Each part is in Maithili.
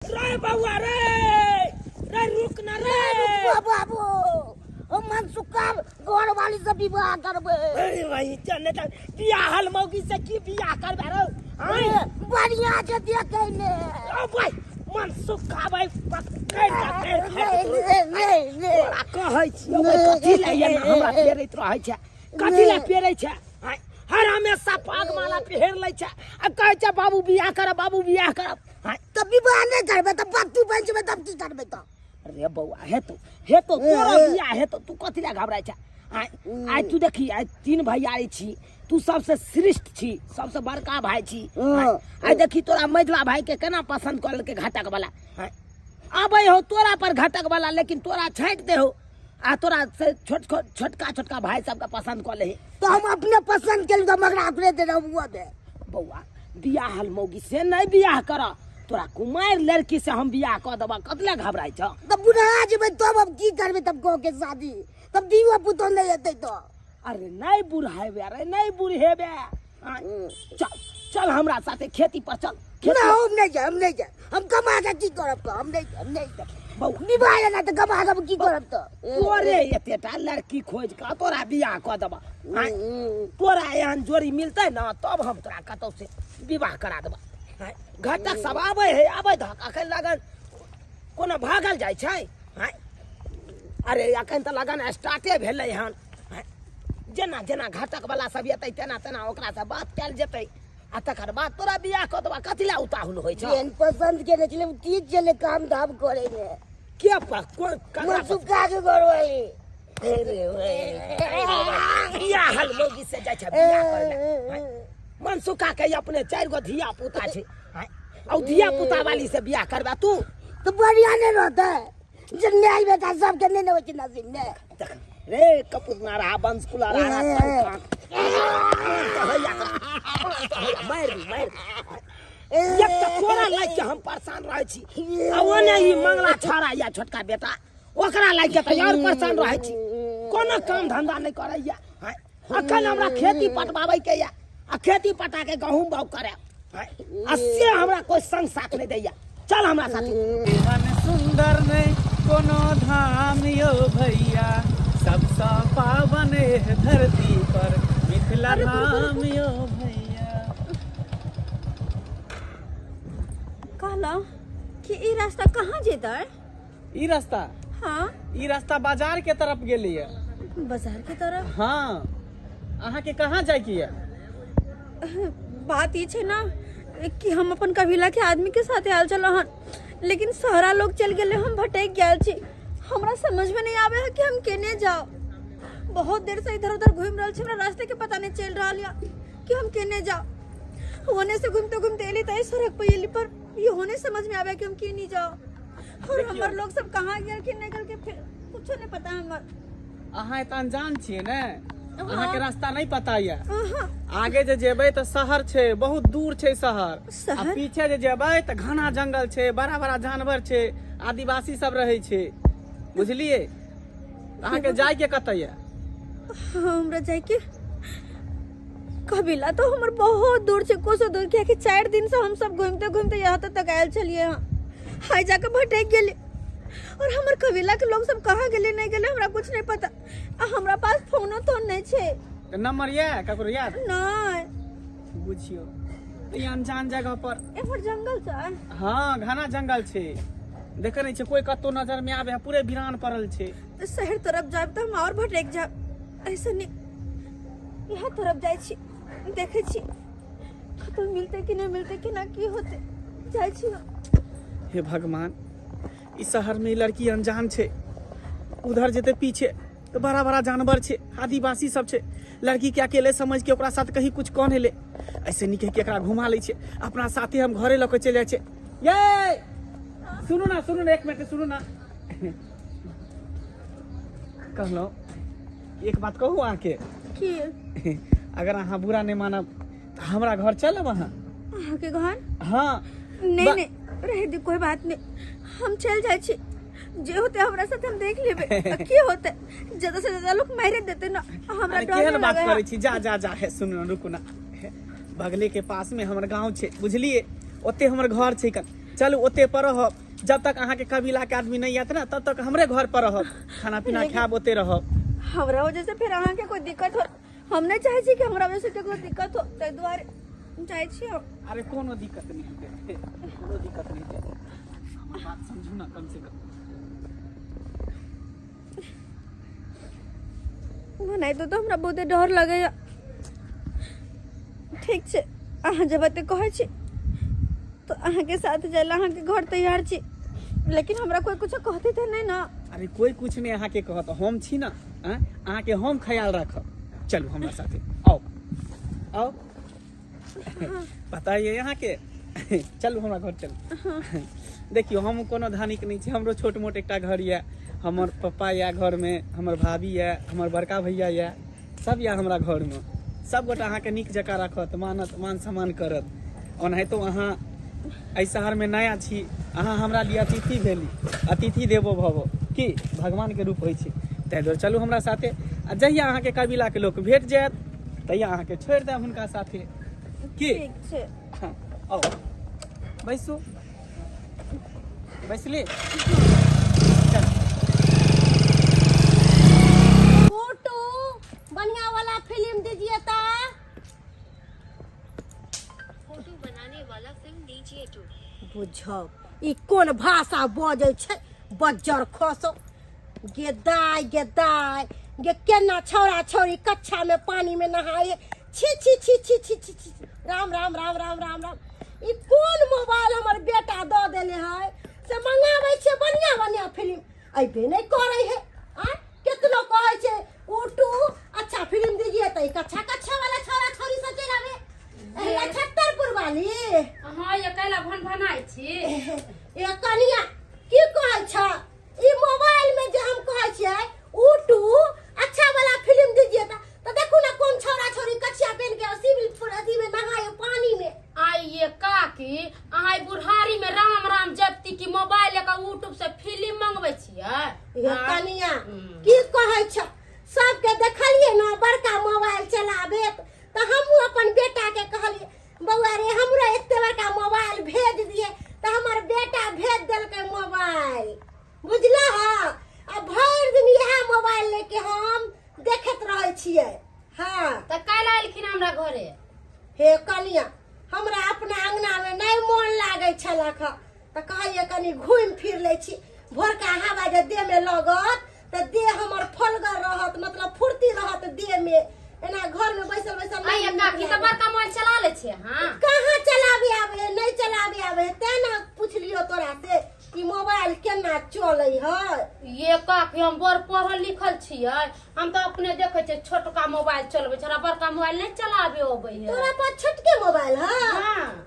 रे बौआ रे, रे रुक ना रे। रुकबो बाबू, हम मनसुखा घर वाली से विवाह करबै। अरे भाई चल ने, चल बियाहल मौगी से की बियाह करबे रे? आय बढ़िया छै देखै मे। ओ भाई मनसुखा भाई पकड़ के फेर नहीं नहीं नहीं नहीं। तोरा कहै छियौ भाई, कथी लए एना हमरा पेरैत रहै छै? कथी लए पेरै छै? आँय, हर हमेशा पाग माला पहिर लै छै आ कहै छै बाबू बियाह करब, बाबू बियाह करब। आँय, तऽ विवाह नहि करबै तऽ बत्तू बनि जेबै, तब की करबै तऽ? अरे बौआ, हेतौ हेतौ तोरो बियाह हेतौ, तू कथी लए घबराइ छै? आँय, आइ तू देखी, आइ तीन भैयारी छी, तू सबसे श्रेष्ठ छी, सबसे बड़का भाई छी। आँय, आइ देखी तोरा मझिला भाई के केना पसंद कऽ लेलकै घटक वाला। आँय, आबै हो तोरा पर घटक वाला, लेकिन तोरा छाँटि दे हो आ तोरा से छोट छोट छोटका छोटका भाई सबके पसंद कऽ लेही। तऽ हम अपने पसंद केलहुँ तऽ मगरा अपने दे रहू दे। बौआ, बियाहल मौगी से नहि बियाह कर, तोरा कुमारि लड़की से हम बियाह कऽ देबऽ, कथी लए घबराइ छह? तऽ बुढ़ा जेबै तब हम की करबै? तब गाँव के शादी तब दियो पुतोह नहि हेतै तऽ? अरे नहि बुढ़ेबे रे, नहि बुढ़ेबे। आँय, चल चल हमरा साथे खेती पर चल। ना, हम नहीं जाए, हम नहीं जाए, हम कमा के की करब तऽ? हम नहीं, हम नहीं जाए। बौआ, विवाह ना तऽ कमा के की करब तऽ? तोरे एतेटा लड़की खोज कऽ तोरा बियाह कऽ देबऽ। आँय, तोरा एहन जोड़ी मिलतै ने तब हम तोरा कतौ से विवाह करा देबऽ। आँय, घटक सब आबै है, आबै धक, अखन लगन कोनो भागल जाइ छै? आँय, अरे अखन तऽ लगन स्टार्टे भेलै हन। आँय, जेना जेना घटक वाला सब एतै तेना तेना ओकरा से बात कयल जेतै आ तकर बाद तोरा बियाह कऽ देबऽ। कथी लए उताहुल होइ छौ? जेहन पसंद केने छलै ओ ठीक छलै काम धाम करे मे। के कोन ककरा पसंद? मनसुखा के घरवाली। अरे ओए, बियाहल मौगी से जाइ छै बियाह करै लए। मनसुखा के अपने चारि गो धिया पुता छै, आँय, आ उ धिया पुता वाली से बियाह करबा तू? तऽ बढ़िया नहि रहतै? जे न्याय बेटा सबके नहि ने होइ छै नसीब ने। देख रे कपूर नारा वंश कुला राणा मारि दी, मारि दी। एक तऽ तोरा लागि के हम परेशान रहै छी आ ओने ई मंगला छाड़ा या छोटका बेटा, ओकरा लागि के तऽ और परेशान रहै छी। कोनो काम धंधा नहि करैया। आँय, अखन हमरा खेती पटवाबै के या आ खेती पटा के गहूम बाउग करे, आँय, आ से हमरा कोई संग साथ नहि दैया। चल हमरा साथे। एहन सुंदर नहि कोनो धाम यो भैया, सबसँ पावन एह धरती पर मिथिला धाम यो भैया। कहलहुँ कि ई रास्ता कहाँ जेतै? ई रास्ता? हाँ। ई रास्ता बाजार के तरफ गेलैया। बाजार के तरफ? हाँ। अहाँ के कहाँ जाय के ये? बात ई छै ना कि हम अपन कबीला के आदमी के साथे आयल छलहुँ हन, लेकिन सारा लोग चल गेले, हम भटक गेल छी। हमरा समझ में नहीं आवे है कि हम केने जाओ। बहुत देर से इधर उधर घूम रहल छी, हमरा रास्ते के पता नहीं चल रहल या कि हम केने जाओ। होने से घूमते घूमते एली त सड़क पर एली, पर ये होने समझ में आवे कि हम केने जाओ और हमर लोग सब कहाँ गेल कि नहीं गेल के फिर कुछो नहीं पता हमर। अहाँ एतऽ अनजान छियै ने? अहाँ के रास्ता नहीं पता ये? अहाँ। आगे जे जेबै तऽ शहर छै, बहुत दूर छै शहर। आ शहर? पीछे जे जेबै तऽ घना जंगल छै, बड़ा बड़ा जानवर छै, आदिवासी सब रहै छै, बुझलियै? अहाँ के जाय के कतऽ ये? हमरा जाय के कबीला तो हमर बहुत दूर छै, कोसो दूर, कियाकि 4 दिन से हम सब घूमते घूमते यहाँ तक आयल छलियै हँ। हाय जाके भटक गेली और हमर कबीला के लोग सब कहाँ गेले नहीं गेले हमरा कुछ नहीं पता। आ हमरा पास फोनो तो नहीं छै। तऽ नंबर ये ककरो याद? नहीं। बुझियो ई अनजान जगह पर। एम्हर जंगल छै? हाँ, घना जंगल छै, देखे नहीं छै कोई कतौ नजर में आवे है, पूरे वीरान पड़ल छै। तऽ शहर तरफ जायब तऽ हम और भटक जायब, ऐसे नहीं यहाँ तरफ जाइ छी, देखे छी कतौ मिलते कि नहीं मिलते कि ना की होते, जाइ छी हम। हे भगवान, इस शहर में ई लड़की अनजान छै, उधर जेते पीछे तो बड़ा बड़ा जानवर छै, आदिवासी सब छै, लड़की के अकेले समझ के ओकरा साथ कहीं कुछ कह नहीं ले, ऐसे नहीं कह के एकरा घुमा लै छै, अपना साथे हम घरे लऽ के चलि जाइ छै। ये सुनू ना, सुनू ना, एक मिनट सुनू ना। कहलहुँ एक बात कहू अहाँके? की? अगर अहाँ बुरा नहीं मानब तऽ हमरा घर चलब अहाँ। अहाँके घर? हाँ। नहीं, नहीं, रह दी, कोई बात नहीं, हम चल जाइ छी, जे होते हमरा साथ हम देख लेबे। आ की होते, ज्यादा से ज्यादा लोग मारे देते ना, हमरा अरे डर केहन नहीं बात लगे है। करै छी, जा जा जा, हे सुनू ना, रुकू ना, हे, बगले के पास में हमर गांव छै, बुझलिए? ओते हमर घर छै कन। चलू ओते पर रहब जब तक अहाँके कबीला के आदमी नहीं आयत ना तब तक हमरे घर पर रहब, खाना पीना खायब, ओते रहब। हमरा वजह से फिर अहाँके कोई दिक्कत हो, हम नहीं चाहे छी कि हमरा वजह से केकरो दिक्कत हो, ताहि दुआरे चाहे छी हम। अरे कोनो दिक्कत नहीं हेतै, कोनो दिक्कत नहीं हेतै, हमर बात समझू ना कम से कम। नहीं तो हमरा बहुते डर लगैया। ठीक छै, अहाँ जब एते कहै छी तो अहाँके साथ जाय ला अहाँके घर तैयार छी, लेकिन हमरा कोई कुछ कहते तऽ नहीं ना। अरे कोई कुछ नहीं अहाँके कहत, हम छी ना, अहाँके हम ख्याल राखब। चलू हमरा साथे आओ आओ। पता है अहाँके, चलू हमरा घर चलू। देखियौ हम कोनो धनिक नहीं छी, हमरो छोट मोट एकटा घर यऽ, हमर पप्पा यऽ घरमे, हमर भाभी यऽ, हमर बड़का भैया यऽ, सब यऽ हमरा घरमे। सब गोटा अहाँके नीक जकाँ राखत, मानत, मान सम्मान करत। ओनाहितो अहाँ एहि शहरमे नया छी, अहाँ हमरा लिए अतिथि भेली, अतिथि देवो भवो की भगवानके रूप होइ छै, ताहि दुआरे चलू हमरा साथे। आ जहिया अहाँके कबीलाके लोक भेट जायत तहिया अहाँके छोड़ि देब हुनका साथे। की ठीक छै। हाँ, आउ बैसू, बैसली। फोटो बढ़िया वाला फिल्म दीजिए ता। फोटो बनाने वाला फिल्म दीजिए टू। बुझौ ई कोन भाषा बजै छै, बज्जर खसो गे दाय गे दाय गे, केना छौड़ा छौड़ी कच्छा में पानी में नहाए, छी छी छी छी छी छी छी, राम राम राम राम राम राम। ई कोन मोबाइल हमर बेटा दऽ देने है से मंगाबै छै बढ़िया बढ़िया फिल्म, अयबे नहि करै है। आँय केतनो कहै छै उठू अच्छा फिल्म दीजिए तऽ ई कच्छा कच्छा वाला छौड़ा छौड़ी सब चलि आबै। ए, छत्तरपुर वाली। हाँ, ये कैला भन भनाइ छी। ए कनिया की कहै छ, ई मोबाइल में जे हम कहै छियै उठू अच्छा वाला फिल्म दीजिए तऽ देखू ना कोन छौड़ा छौड़ी कछिया पहन के सिविल अथी में नहाय पानी में। आई ये काकी अहाँ ई बुढ़ारी में राम राम जपती की मोबाइल लेके यूट्यूब से फिल्म मंगबै छियै? ये कनिया की कहै छ, सबके देखलियै ना बड़का मोबाइल चलाबैत, तऽ हमहूँ अपन बेटा के कहलियै बौआ रे हमरो एते बड़का मोबाइल भेज दिए, तऽ हमर बेटा भेज देलकै मोबाइल, बुझलह? आ भरि दिन इएह मोबाइल लेके हम देखैत रहै छियै। हाँ तऽ काल्हि एलखिन हमरा घरे। हे कनिया हमरा अपना अंगना में नहीं मोन लागै छलक हँ, तऽ कहलियै कनि घुमि फिर लै छी, भोरका हवा जे देह में लगत तऽ देह हमर फलगर रहत, मतलब फुर्ती रहत देह में। एना घर में बैसल बैसल नहीं आइए नीक काकी तऽ लागत। बड़का मोबाइल चला लै छियै अहाँ? कहाँ चलाबे आबे, नहीं चलाबे आबे, तें ना पुछलियो तोरा से कि मोबाइल केना चलै है। ये काकी हम बड़ पढ़ल लिखल छियै, हम तऽ अपने देखै छियै छोटका मोबाइल चलबै छै, हमरा बड़का मोबाइल नहि चलाबे अबै है। तोरा पास छोटके मोबाइल है? हाँ,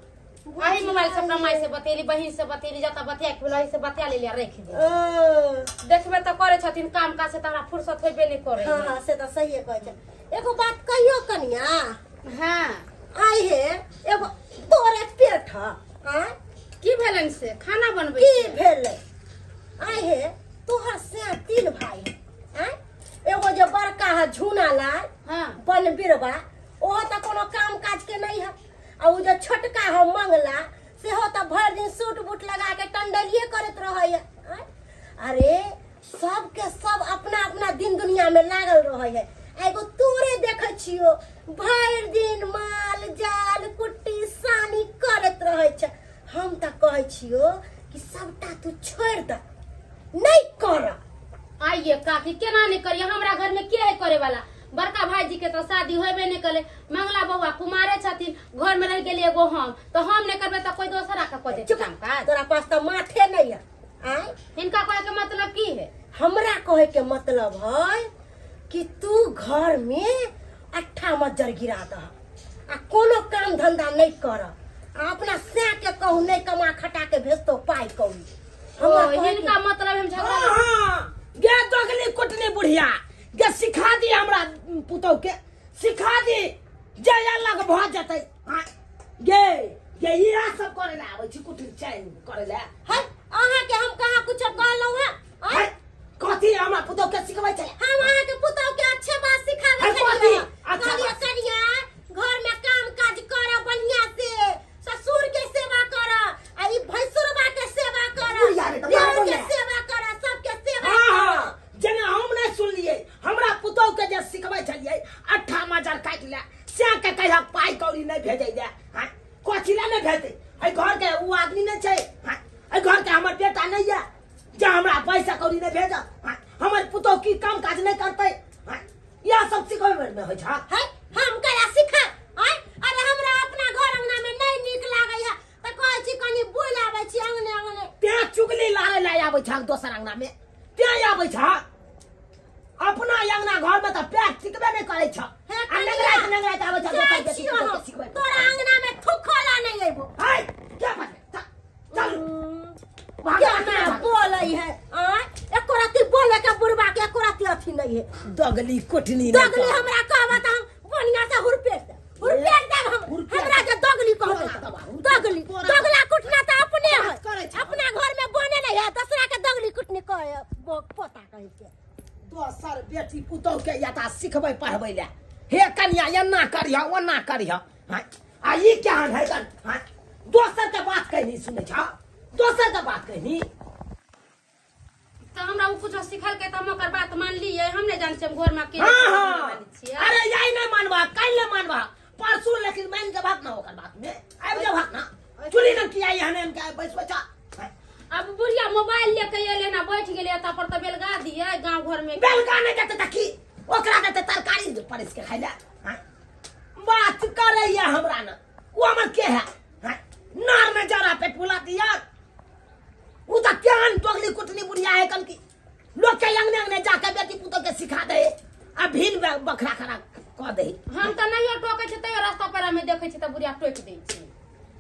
अही मोबाइल से अपना माय से बतेली, बहिन से बतेली, जतऽ बतिया के भेल ओहि से बतिया लेली आ राखि देली। देखबे तऽ करै छथिन काम काज से तऽ हमरा फुर्सत होइबे नहि करै। हाँ हाँ से तऽ सहिए कहै छै। एगो बात कहियो कनिया? हाँ। आइ हे एगो तोरे पेट ह, आँय? की भेलनि से खाना बनबै की भेलै? आइ हे तोहर से तीन भाई है, आँय? एगो जे बड़का है झूना लाल, हाँ, बनबिरबा, ओहो तऽ कोनो काम काज के नहीं है, आ उ जे छोटका है मंगला सेहो तऽ भरि दिन सूट बूट लगा के टंडलिए करैत रहैया। आँय? अरे सबके सब अपना अपना दिन दुनिया में लागल रहै है, एगो तोरे देखै छियो भरि दिन माल जाल कुट्टी सानी करैत रहै छै। हम तऽ कहै छियो कि सबटा तू छोड़ि दे, नहीं कर। आइए काकी केना नहीं करिए, हमरा घर में के है करे वाला? बड़का भाईजी के तो शादी होबे नहीं करे, मंगला बौआ कुमारे छथिन, घर में रह गेलिए एगो हम, तो हम नहीं करबे तो कोई दोसरा के कऽ देतै काम काज। तोरा पास तऽ माथे नहीं है। आँय हिनका कहे के मतलब की है? हमरा कहे के मतलब है कि तू घर में अट्ठा मज्जर गिरा दह आ कोनो काम धंधा नहीं कर, आ अपना सै के कहू नहीं कमा खटा के भेजतो पाई कौड़ी। हमरा हिनका मतलब हम झगड़ा। हाँ गे दोगली कुटनी बुढ़िया गे, सिखा दी हमरा पुतहु के, सिखा दी जे अलग भऽ जेतै। हाँ गे गे इएह सब करे ला आबै छी, कुटनी चैन करे ला। है अहाँ के हम कहाँ कुछ कहलहुँ हैं? है कथी हमरा पुतहु के सिखबै छलै? हम अहाँ के पुतहु के अच्छे बात सिखाबै है, छलियै। कथी? अच्छा कहलियै बात। कनिया घर में काम काज कर बढ़िया से, ससुर के सेवा कर, आ ई भैंसुरबा छौरी नहि भेजत? आँय, हमर पुतोह की काम काज नहि करतै? आँय, इएह सब सिखबै मे होइ छै? है हम कया सिखा आय? अरे हमरा अपना घर अंगना में नहीं नीक लागै है त कहै छी कनी बुलि आबै छी अंगने अंगने। तें चुगली लारे लाय आबै छ दोसर अंगना में, तें आबै छ। अपना अंगना घर में त पैर टिकबे नहीं करै छ। हे आ कनिया, नंगराइत नंगराइत आबै छ दोसर जाइ बेटी छियौ पुतोह हम। के सिखबै। तोरा अंगना में थुखला नहीं अयबो। है क्या बात है? चल भाग। केना बोलै है आय? एको रत्ती बोले के बुढ़बा के एको रत्ती अथी नहीं है। दगली कोटनी नहीं दगली कर। हमरा कहबा त हम बढ़िया से हुरपेट देब, हुरपेट देब हम। हुरपेट हमरा जे दगली कहबै तोरा दबा, हुरपेट। दगली तोरा दगला कुटना त अपने है, करै छै। अपना घर में बने नहीं है, दूसरा के दगली कुटनी कहे पोता कहे के। दोसर बेटी पुतोह के यथा सिखबै पढ़बै ले, हे कनिया एना करिह ओना करिह। हाँ, आ ई केहन है कन? हाँ, दोसर के बात कहनी सुनै छ? दोसर के बात कहनी। तऽ हमरा ओ कुछो सिखलकै तऽ हम ओकर बात मानलियै। हम नहि जानै छियै, हम घरमे अकेले हाँ खाना हाँ बनाबै छियै। अरे यही नहीं मानबा, काल्हि नहीं मानबा, परसों, लेकिन मान जबाक ना ओकर बात में आबि जबाक ना। चुली न किया एहन एहन के बैस बच्चा। अब बुढ़िया मोबाइल लेके एलै ना, बैठ गेलै एतऽ पर, तऽ बेलगा दियै गाँव घरमे। बेलगा नहीं देते तऽ की ओकरा देते तरकारी परसि के खाइ ले? हाँ? बात करैया हमरा ना, ओ हमर के है? हाँ? नार में जरा पेट फुला दिया। उ तऽ केहन दोगली कुटनी बुढ़िया है कन की लोग के अंगने अंगने जाके बेटी पुतोह के सिखा दे आ भीन बखरा खड़ा कऽ दे। हम तऽ नहियो टोकै छियै तैयो रास्ता पेरा मे देखै छियै तऽ बुढ़िया टोकि दै छै।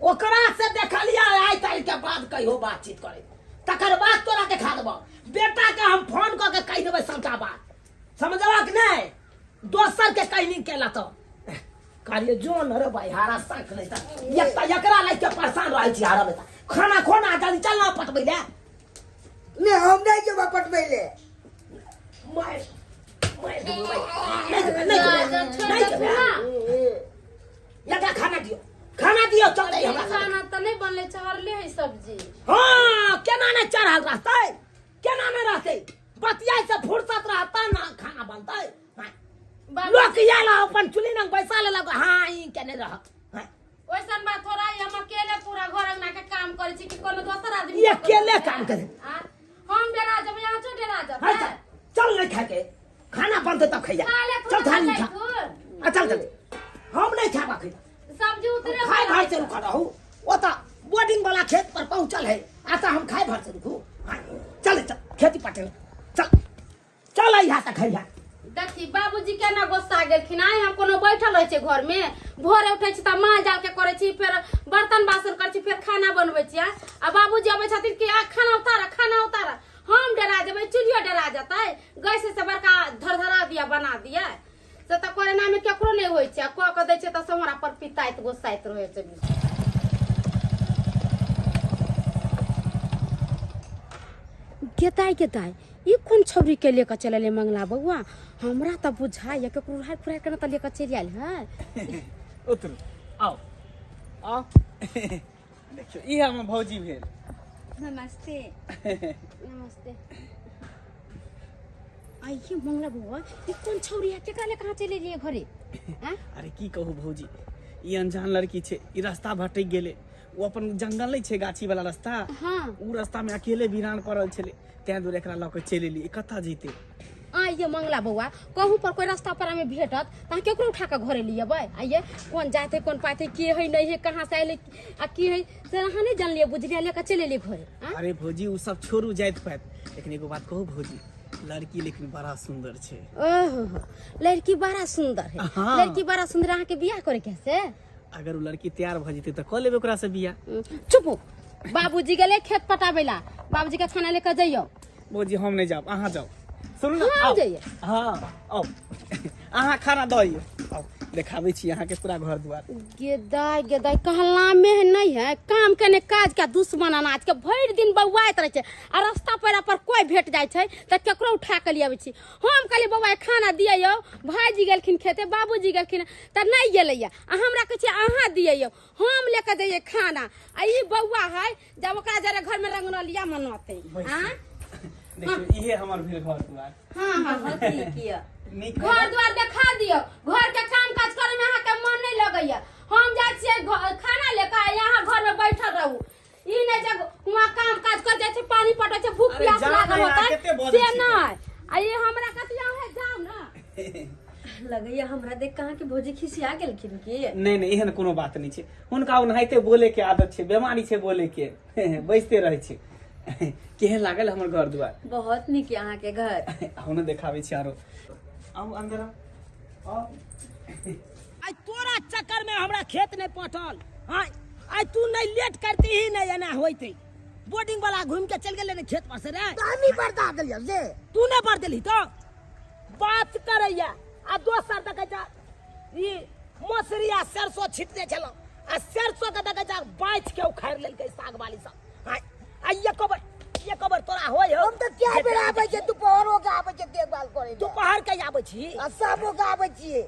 ओकरा से देखलिया आइ काल्हि के बाद कहियो बातचीत करे, तकर बाद तोरा देखा देबो। बेटा के हम फोन कऽ के कहि देबै सबटा बात, समझलक नहि? दोसर के कहनी केला तऽ कहलियै जो न रे भाई, हारा साँख नहि तऽ एक तऽ एकरा लए के परेशान रहै छी। हारा बेटा खाना खोना जल्दी चल ना पटबै ले। नहीं, हम नहीं जेबा पटबै ले। मारि मारि देबो भाई। नहि जेबै, नहि जेबै, छोड़ि नहि देथुन जेबै। ना। एकरा खाना दियौ, खाना दियौ, चलतै हमरा साथे। खाना तऽ नहि बनलै, चढ़ले है सब्जी। हाँ, केना नहि चढ़ल रहतै, केना नहि रहतै? बतियाइ से फुर्सत रहता ना खाना बनतै? हाँ। बाबू लोक आयल अपन चुल्ही लग बैसा लेलक। हाँ, ई केने रह? हाँ। ओइसन बात थोड़ा है, हम अकेले पूरा घर अंगना के काम करै छी कि कोनो दोसर आदमी ई अकेले काम करे? आ? हम डेरा जेबै, अहाँ चो डेरा हाँ, जेबै। चल चल, नहीं खाके खाना बनतै तब खैया। खा ले। चल थाली उठा। थुर। आ चल चल, हम नहीं खाबा खैया। सब्जी उतरे। खाए भर से रुका रहू, ओतऽ बोर्डिंग वाला खेत पर पहुंचल है आता हम खाए भर से रुकू? हाँ, चल चल खेती पटे चल चल, अइहा तऽ खैहा। देखी बाबूजी केना गुस्सा गेलखिन। आइ हम कोनो बैठल रहै छियै घर में? भोरे उठै छी तऽ माल जाल के करै छी, फेर बर्तन बासन करै छी, फेर खाना बनबै छी। आ बाबूजी अबै छथिन कि आ खाना उतारा, खाना उतारा। हम डरा जेबै, चूल्हियो डरा जेतै, गैस से बड़का धरधरा दिया बना दिया। से तऽ कोरोना में केकरो नहि होइ छै। आ कऽ के दै छै तऽ सब हमरा पर पिताइत गोसाइत रहै छै। गेदाय गेदाय, ई कोन छौरी के लेके चलि एलै मंगला बौआ? हमरा तऽ बुझाइए केकरो राय फुराय के ने तऽ लेके चलि आयल है। उतरू, आउ आउ। देखियौ, ई हमर भौजी भेल। नमस्ते। नमस्ते। आइए मंगला बौआ, ई कोन छौरी है? केकरा लेके अहाँ चलि एलियै घरे? आँय? अरे की कहू भौजी, ई अनजान लड़की छै, ई रास्ता भटकि गेलै। ओ अपन जंगल नहि छै, गाछी वाला रास्ता, उ रास्ता में अकेले वीरान पड़ल छलै, तें दुआरे एकरा लऽ के चलि एलियै। कतऽ जैतै? आइए मंगला बौआ, कहूँ पर कोई रास्ता पर हमें भेटत तऽ अहाँ केकरो उठा कऽ घरे लिए अबै? आइए कोन जात है, कोन पात है, के है नहीं है, कहाँ से आयल आ की है, से अहाँ नहीं जानलियै बुझलियै, लेके चलि एलियै घरे? आँय? अरे भौजी, उ सब छोड़ू जाइत पाइत, लेकिन एगो बात कहू भौजी, लड़की लेकिन बड़ा सुंदर छै। ओहो, लड़की बड़ा सुंदर है। हाँ। लड़की बड़ा सुंदर, अहाँके बियाह करे के है से? अगर उ लड़की तैयार भऽ जेतै तऽ कऽ लेबै ओकरा से बियाह। चुप हो। बाबूजी गेलै खेत पटाबै ला, बाबूजी के खाना लेके जइयौ। भौजी, हम नहीं जाब, अहाँ जाओ। सुनू ना। हम आउ। जइयै? हाँ, आउ, अहाँ खाना दऽ अइयौ। आउ, देखाबै छी अहाँके पूरा घर दुआर। गेदाय गेदाय, कहला में है नहीं है काम के ने काज के दुश्मन अनाज के, भरि दिन बौआइत रहै छै आ रास्ता पेरा पर कोई भेट जाइ छै तऽ केकरो उठा के लिए आबै छी। हम कहलियै बौआ खाना दियौ, भाईजी गेलखिन खेते, बाबूजी गेलखिन तऽ नहि गेलैया, आ हमरा कहै छै अहाँ दियौ, हम लेके जइयै खाना। आ ई बौआ है जब ओकरा जरे घर में रंगनलिया मनतै। आँ देखियौ, इहे हमर भेल घर दुआर। हाँ हाँ, बहुत नीक यऽ। नीक घर द्वार देखा दियौ। घर के काम काज करे में अहाँके मन नहीं लगैया। हम जाइ छियै खाना लेके, आ यहाँ घर में बैठल रहू। ई नहीं जब वहाँ काम काज कर जाइ छै, पानी पटै छै, भूख भूख प्यास लागल होतै से नहि। आ ये हमरा कतिया है जाउ ना। लगैया हमरा देख कहाँ के भौजी खिसिया गेलखिन की? नहीं नहीं, एहन कोनो बात नहीं छै। हुनका ओनाहिते बोले के आदत छै, बीमारी छै बोले के, बैसते रहै छै। केहन लागल हमर घर दुआर? बहुत नीक अहाँ के घर। आउ ने देखाबै छी आरो। आउ अंदर आउ। आइ तोरा चक्कर में हमरा खेत नहीं पटल। आइ तू नहीं लेट करती ही नहीं एना होइते। बोर्डिंग वाला घूम के चल गेलै ने खेत पर से रे। हमी बर्दा देलियै से। तू नहीं बर देली तो बात करैया। आ दोसर देखै जा ई मसुरी आ सरसों छिटने छलौ आ सरसों के देखै जा बाँच के उखाड़ि लेलकै साग वाली सब। आ एको बेर तोरा होय हो? हम तऽ कए बेर आबै छियै, दुपहरो के आबै छियै देखभाल करै। दुपहर के आबै छी आ शामो के आबै छियै।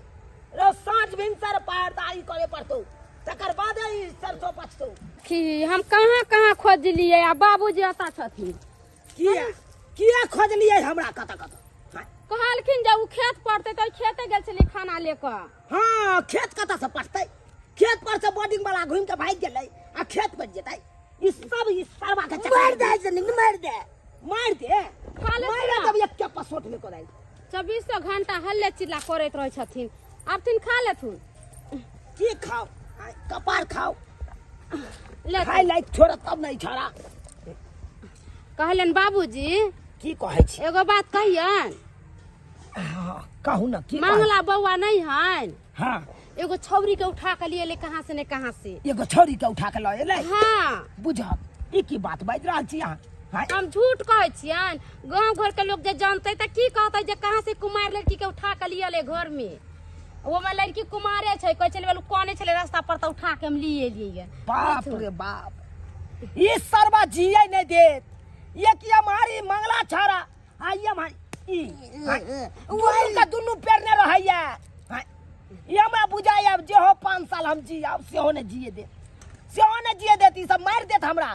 रो साँझ भिनसर पहरदारी करे पड़तौ, तकर बाद ई सरसों पचतौ। की हम कहाँ कहाँ खोजलियै आ बाबूजी एतऽ छथिन। किया किया खोजलियै हमरा कतऽ कतऽ? कहलखिन जे ओ खेत पड़तै तऽ खेते गेल छलियै खाना ले कऽ। हाँ, खेत कतऽ से पड़तै? खेत पर से बोर्डिंग वाला घूम के भागि गेलै आ खेत पर जेतै। ई सब ई सरवा के चक्कर मारि दे से नीक, मारि दे मारि दे खा ले मारि देब एक के पसोट में कोदाइ। 24 घंटा हल्ले चिल्ला करैत रहै छथिन। आबथिन खा लेथुन। की खाओ? कपार खाओ। ले खाइ लायक छोड़ तब नहीं छोड़ा। कहलन बाबूजी। की कहै छी? एगो बात कहियन। हाँ, कहू ना की। मंगला बौआ नहीं हन? हाँ। एगो छौरी के उठा के लिए ले कहाँ से ने कहाँ से। एगो छौरी के उठा के लऽ एलै? हाँ। बुझब ई की बात बाजि रहल छी अहाँ? हम झूठ कहै छियन? गाँव घर के लोग जे जानते तऽ की कहतै जे कहाँ से कुमार लड़की के उठा के लिए ले घर में। ओमे लड़की कुमारे छै, कहै छलै कोने छलै रास्ता पर तऽ उठा के हम लिए एलियै। बाप रे बाप, ई सरवा जियै नहि देत। एक ये मारी मंगला छाड़ा आ ये मारी ई दुनू के दुनू पेरने रहैया। ई हमरा बुझाइया जे हो 5 साल हम जियब सेहो नहि जिए देत, सेहो नहि जिए देत। ई सब मारि देत हमरा।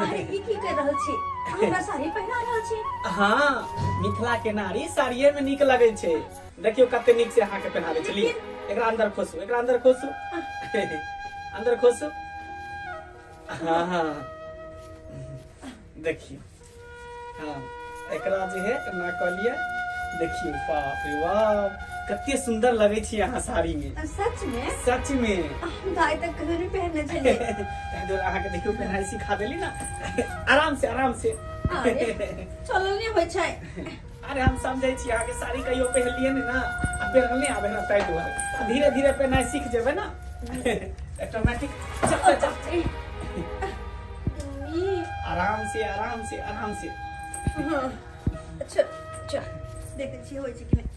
अरे ई की कर रहल छी? हमरा साड़ी पहिरा रहल छी। हाँ, मिथिला के नारी साड़िये में नीक लगै छै। देखियौ कते नीक से अहाँ के पहिराबै छी। एकरा अंदर खोसू, एकरा अंदर खोसू, अंदर खोसू। हाँ हाँ देखियौ। हाँ, एकरा जे है एना कऽ लिअ। देखियौ बाप रे बाप, कते सुंदर लगै छी अहाँ साड़ी में। सच में? सच में। हम तो आइ तक कहियो नहीं पहनने छलियै। ताहि दुआरे अहाँ के देखियौ पहनाइ सिखा देली ना। आराम से आराम से। अरे चलल नहि होइ छै। अरे हम समझै छी अहाँ के साड़ी कहियो पहनलियै ने ना, आ पहनल नहि आबै ना, ताहि दुआरे धीरे धीरे पहनाइ सीख जेबै ना ऑटोमेटिक। चल चल आराम से आराम से आराम से। हाँ अच्छा अच्छा देखै छी होइ छै कि नहि।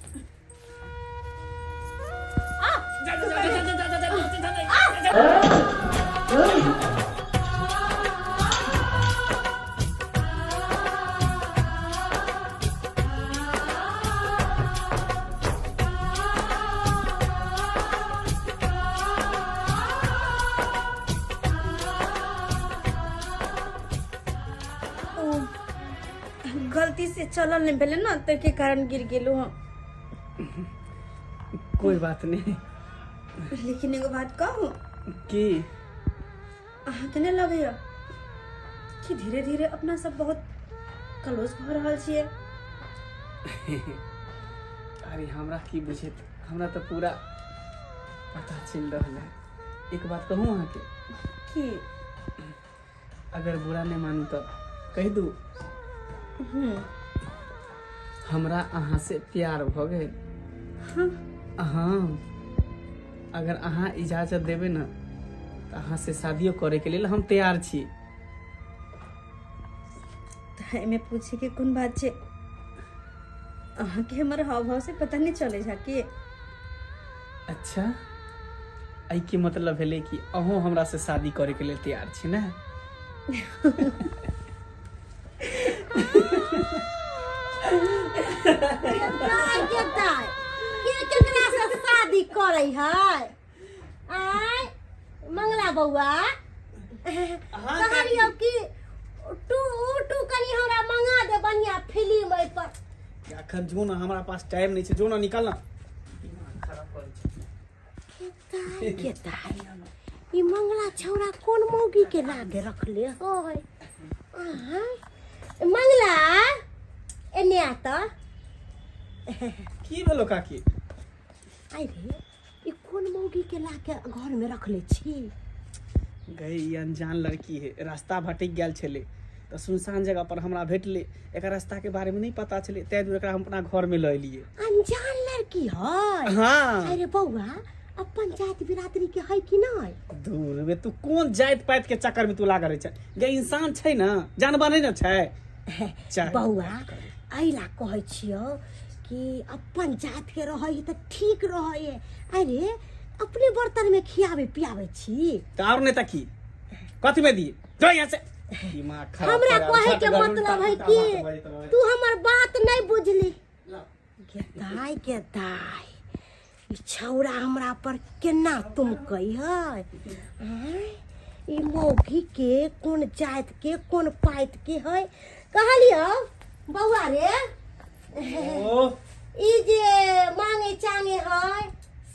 गलती से चलल नहीं भेलै ना, ताहिके कारण गिर गेलहुँ हम। कोई बात नहीं। लेकिन एगो बात कहू? की? अहाँके नहि लगैया कि धीरे धीरे अपना सब बहुत क्लोज भऽ रहल छियै? अरे हमरा की बुझेत, हमरा तऽ पूरा पता चलि रहल है। एक बात कहू अहाँके? की? अगर बुरा नहीं मानू तो कहि दू। हमरा अहाँ से प्यार भऽ गेल। हाँ, अगर अहाँ इजाजत देबै ना तऽ अहाँ से शादियो करे के लेल हम तैयार छी। तऽ एहिमे पूछे के कोन बात छै? अहाँके हमर हाव भाव से पता नहीं चले छै की? अच्छा, एहिके मतलब भेलै कि अहूँ हमरा से शादी करे के लेल तैयार छी ने? के केकरा से शादी करै है? आय मंगला बौआ, कहलियौ कि टू टू कनि हमरा मंगा दे बढ़िया फिल्म एहि पर। अखन जो ना हमरा पास टाइम नहीं छै, जो ना निकल ना। दिमाग खराब करै छै। के दाइ, ई मंगला छौड़ा कोन मौगी के लागे रखले होय? मंगला त की भेलो काकी? आइ रे, ई कोन मौगी के ला के घर में रखले छी? गई ई अनजान लड़की है, रास्ता भटक गेल छले तऽ सुनसान जगह पर हमरा भेटले, एकर रास्ता के बारे में नहीं पता छले, ताहि दुआरे एकरा हम अपना घर में लऽ एलियै। अनजान लड़की है? हाँ। अरे बौआ, अपन जाति बिरादरी के है कि नहीं? दूर बे, तू कोन जाति पाति के चक्कर में तू लागल रहै छै? गे इंसान छै ना, जानवर नहीं ना छै। चाहे बौआ, एहि ला कहै छियौ कि अपन जात के रहै है तऽ ठीक रहै है। अरे अपने बर्तन में खियाबै पियाबै छी। तऽ आओर नहीं तऽ की कथी में दिए? जो यहाँ से, दिमाग खराब हमरा करा, कहे के झट घर मतलब उल्टा है पुल्टा कि बात बजैत रहै। तू हमर बात नहीं बुझली। गे दाय, गे दाय, ई छौड़ा हमरा पर केना तुमकै है? आँय, ई मौगी के कोन जाति के कोन पाति के है? कहलियौ बौआ रे, ओ ई जे मांगे चांगे है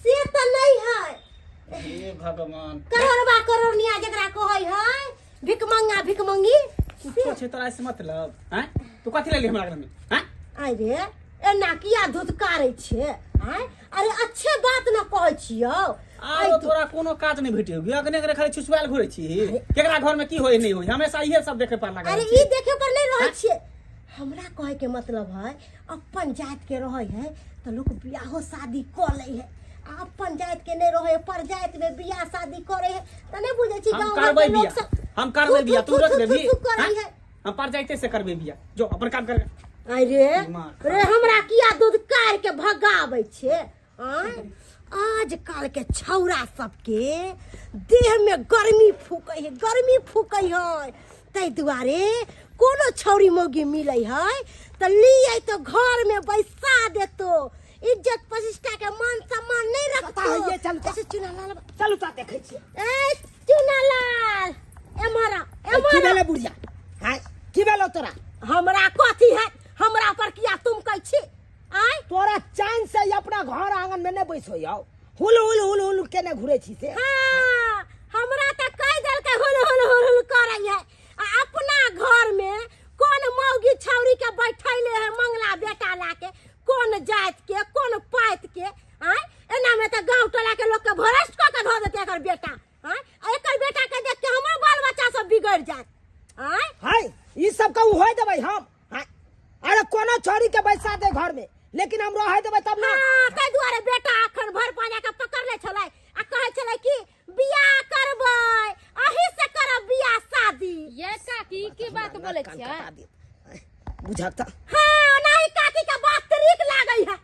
से तऽ नहीं है। हे भगवान, करोड़बा करोड़निया जकरा कहै है, भिकमंगा भिकमंगी। कुछो छै तोरा से मतलब? हैं, तू कथी लेली हमरा घर में? हैं? अरे एना किया धुतकारै छै? आँय, अरे अच्छे बात न कहै छियौ। आरो तोरा कोनो काज नहीं भेटियो? अखने अखने खाली छुछुआल घुरै छी, केकरा घर में की होय नहीं होय, हमेशा इहे सब देखे पर लागल अरे छी। ई देखे पर नहीं रहै छियै। हमरा कहे के मतलब है, अपन जात के रहै है तऽ लोक बियाहो शादी कऽ लै है, आ अपन जात के नहीं रहै है, पर जात में बियाह शादी करे है तऽ नहीं बुझै छी हम गाँव घर करबै के लोक बियाह, सब हम करबै थू बियाह, थू तू थू रोक थू देबही? थू करै हैं? है। हम पर जाइते से करबै बियाह, जो अपन काम कर। अरे दिमाग रे, हमरा किया दूध कार के भगाबै छै? आँय, आजकल के छौड़ा सबके देह में गर्मी फूकै है, गर्मी फूकै है, ताहि दुआरे कोनो छौड़ी मौगी मिलै है तऽ लियै तऽ घर में बैसा देतो, इज्जत प्रतिष्ठा के मान सम्मान नहीं कतऽ रखतो। है ये? चलू तऽ। ऐसे चुनालाल, चलू तऽ देखै छियै। ए चुनालाल, एम्हर आ, ए, की एम्हर आ। भेलै बुढ़िया? हाँ, की भेलौ तोरा? हमरा कथी है? हमरा पर किया तुम कहै छी? आँय, तोरा चैन से ई अपना घर आंगन में नहीं बैस होइयौ, हुल हुल हुल हुल केने घुरै छी से? हाँ, हमरा तऽ कहि देलकै हुल हुल हुल हुल करै है, आ अपना घर में कोन मौगी छौरी के बैठैले है मंगला बेटा लाके, कोन जाति के कोन पाति के? आँय, एना में तऽ गाँव टोला के लोक के भ्रष्ट कऽ के धऽ देतै एकर बेटा। आँय, आ एकर बेटा के देख के हमरो बाल बच्चा सब बिगड़ि जायत। आँय, हाय, ई सब कहूँ होय देबै हम? हाय, अरे कोनो छौरी के बैसा दे घर में, लेकिन हम रहै देबै तब ना। हाँ, ताहि दुआरे बेटा अखन भर पाजा के पकड़ले छलै आ कहै छलै कि बियाह करबै, अही से करब बियाह शादी। ये काकी, की बात बोलै कान छियै? कटा देत। बुझक तऽ। हाँ, नहीं काकी के बात तरीक लागै है।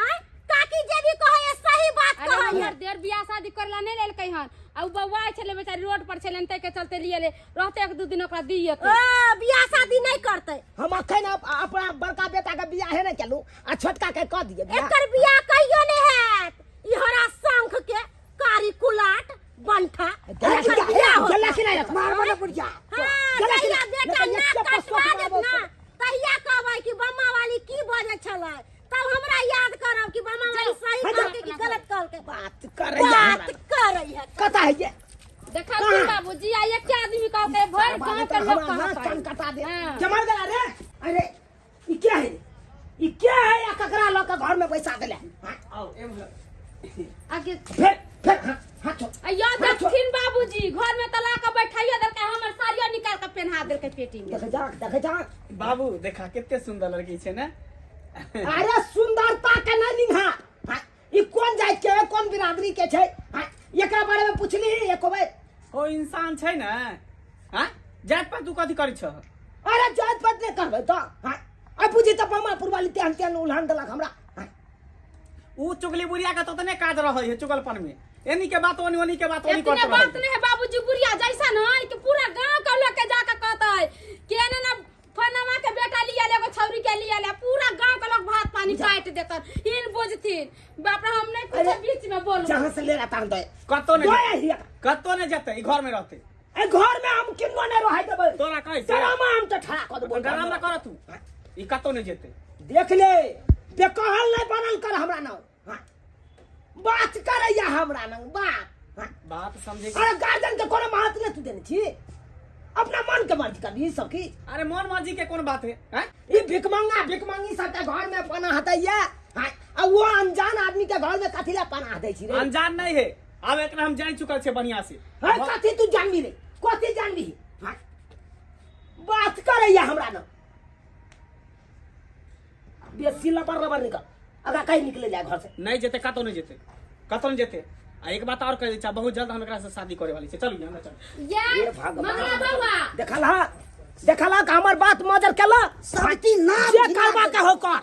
आँय, काकी जे भी कहै है सही बात अरे कहै है। हमर देर बियाह शादी करला नहीं लेलकै हन, आ उ बौआ छलै बेचारी रोड पर छलै, ताहि के चलते लिए ले रहते, एक दू दिन ओकरा दिए। ओ बियाह शादी नहीं करतै। हम अखन अपना बड़का बेटा के बियाहे नहीं केलू आ छोटका के कऽ दिए बियाह। एकर बियाह कहियो नहीं हैत, ई हरा शंख के कारी कुलाट बंठा गला एकर कि- बियाह होतै। गला कि नहीं रख? मार मने बुढ़िया। हाँ, गला कि- जहिया बेटा नहीं, नाक एक चप्पल कटवा सोख देत मारबो। ना, तहिया कहबै कि बम्मा वाली की बजै छलै, तब हमरा याद करब कि बम्मा वाली सही हट जा। कहलकै कि गलत कहलकै। बात करैया बात करै है। कता है ये? देखा बाबूजी, आ एक आदमी कहते भरि गांव के लोग हमरा नाक कहते। कान कटा दे। हाँ। के मर गेला रे? अरे ई क्या है, ई क्या है? या ककरा लऽ के घर में बैसा देले? हाँ, आओ एम्हर। आगे फेर फेर, हाँ, हाँ, छोड़। अयो देखथिन बाबूजी, घर में तला के बैठाइयो देलकै, हमर साड़ियो निकाल के पेन्हा देलकै पेटी में। देखे जा, देखे जा। बाबू देखा, कते सुंदर लड़की छै ने? अरे सुंदरता के नहीं निन्हा। हाँ, ई कोन जाति के है, कोन बिरादरी के छै? हाँ, एकरा बारे में पूछली एको बेर? ओ इंसान छै ने? हाँ, जात पात तू कथी करै छह? अरे जात पात नहीं करबै तऽ? हाँ, आ बुझी तऽ बमापुर वाली तेहन तेहन उल्हान देलक हमरा। हाँ, ऊ चुगली बुढ़िया के तो तने काज रहै है चुगलपन में, एनी के बात ओनी, ओनी के बात ओनी इतने करत बात रहै। नहीं है बाबूजी, बुढ़िया जैसा न कि पूरा गांव के लोग के जाके कहता है कि एने ना फलाना के बेटा लिया ले, एगो छौरी के लिया ले, पूरा गांव के लोग भात पानी काट देतन, इन बुझथिन। बाप रे, हम नहीं कुछ अरे, बीच में बोलू। जहाँ से ले रहता हम तो कतौ नहीं दो हिया। कतौ नहीं जेतै, ई घर में रहतै। ए घर में हम किनको नहीं रहै देबै। तोरा कहै छै। डरामा हम तो ठड़ा कऽ देबो। डरामा कर तू, ई कतौ नहीं जेतै। देख ले, बेकहल नहीं बनल कर हमरा नाम। हाँ, बात करैया हमरा नाम बात। हाँ, बात समझे अरे गार्जियन के कोनो महत्व नहीं तू देने छी। अपना मन के मर्जी करबी सब की। अरे मन मर्जी के कोन बात है हैं? ई भिखमंगा भिखमंगी सब के घर में पनाह दैया आ वो अनजान आदमी के घर में कथी ला पनाह दै छी रे? अनजान नहीं है, आब एकरा हम जान चुकल छे बढ़िया से। है कथी तू जानबी रे? कथी जानबी? बात करैया हमरा न बेसी लबर लबर निकल, अगर कहीं निकले जाए घर से। नहीं जेते, कतौ नहीं जेते, कतौ नहीं जेते। आ एक बात और कह दै छी, बहुत जल्द हम एकरा से शादी करे वाली छी। चलू अंदर चलू। ये मंगला बउआ देखला देखला कि हमर बात मजर केला सबती ना जे करबा के हो कर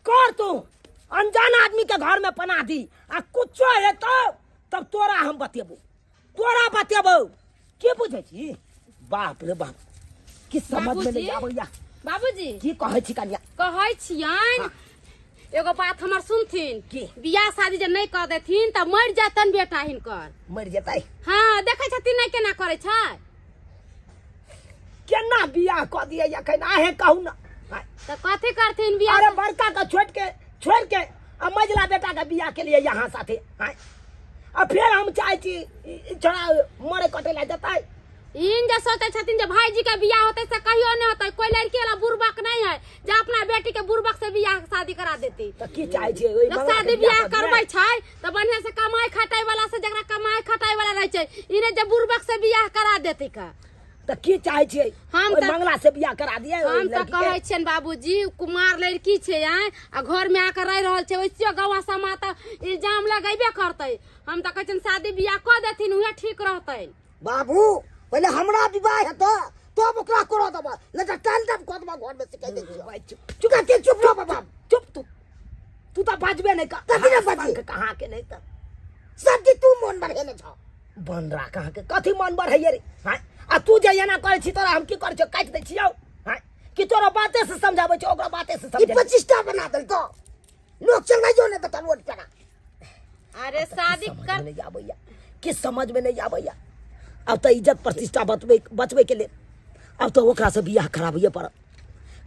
कर, तू अनजान आदमी के घर में पनाह दी आ कुछो है तो तब तोरा हम बतेबो, तोरा बतेबो। के बुझै छी? बाप रे बाप, की समझ में नहीं आबैया। बाबूजी की कहै छी कनिया? कहै छियनि एगो बात हमर सुनथिन, बियाह शादी जे नहीं कर देथिन त मर जातन बेटा हिनकर। मर जेतै? हाँ, देखै छथिन नहीं केना करै छै, केना बियाह क दियै अखन आहे कहू ना। त कथी करथिन बियाह? अरे बड़का के छोड़ के आ मझला बेटा के बियाह के लिए यहाँ साथे आ फिर हम चाहे छी छोड़ा मरे कटे ला जतै। इन जे सोचे छथिन जे भाईजी के बियाह होते से कहियो नहीं होते, कोई लड़की वाला बुड़बक नहीं है जे अपना बेटी के बुड़बक से बियाह शादी करा देती। त की चाहे छी ओइ मंगला शादी बियाह करबै छै त बढ़िया से कमाई खटाई वाला से, जकरा कमाई खटाई वाला रहै छै, इने जे बुड़बक से बियाह करा देती का। त की चाहे छी हम मंगला से बियाह करा दिए? हम त कहै छियन बाबूजी, कुमार लड़की छै आ घर में आके रह रहल छै, वैसे गवा समा त इल्जाम लगैबे करतै। हम त कहै छियन शादी बियाह क देथिन उहे ठीक रहतै। बाबू पहले हमरा विवाह हेतौ तब ओकरा कर देबा, नहीं त टाल देब कऽ देबा घर में से कहि दै छियौ। चुप के चुप रह बाबा, चुप। तू तू त बाजबे नहीं कर, कथी ने बाजी कहाँ के नहीं त सब तू मन बढ़ेने छौ। बनरा कहाँ के कथी मन बढ़ैये रे? हां आ तू जे एना करै छी तोरा हम की करै छियौ? काटि दै छियौ? हां कि तोरा बाते से समझाबै छियौ, ओकरा बाते से समझा। ई 25 टा बना देलकौ, लोग चलनाइयो नहीं देता रोड पर। अरे शादी कर नहीं आबैया, कि समझ में नहीं आबैया। अब तो इज्जत प्रतिष्ठा बचबे बचबे के लिए अब तो ओकरा से बियाह कराबिए पड़त,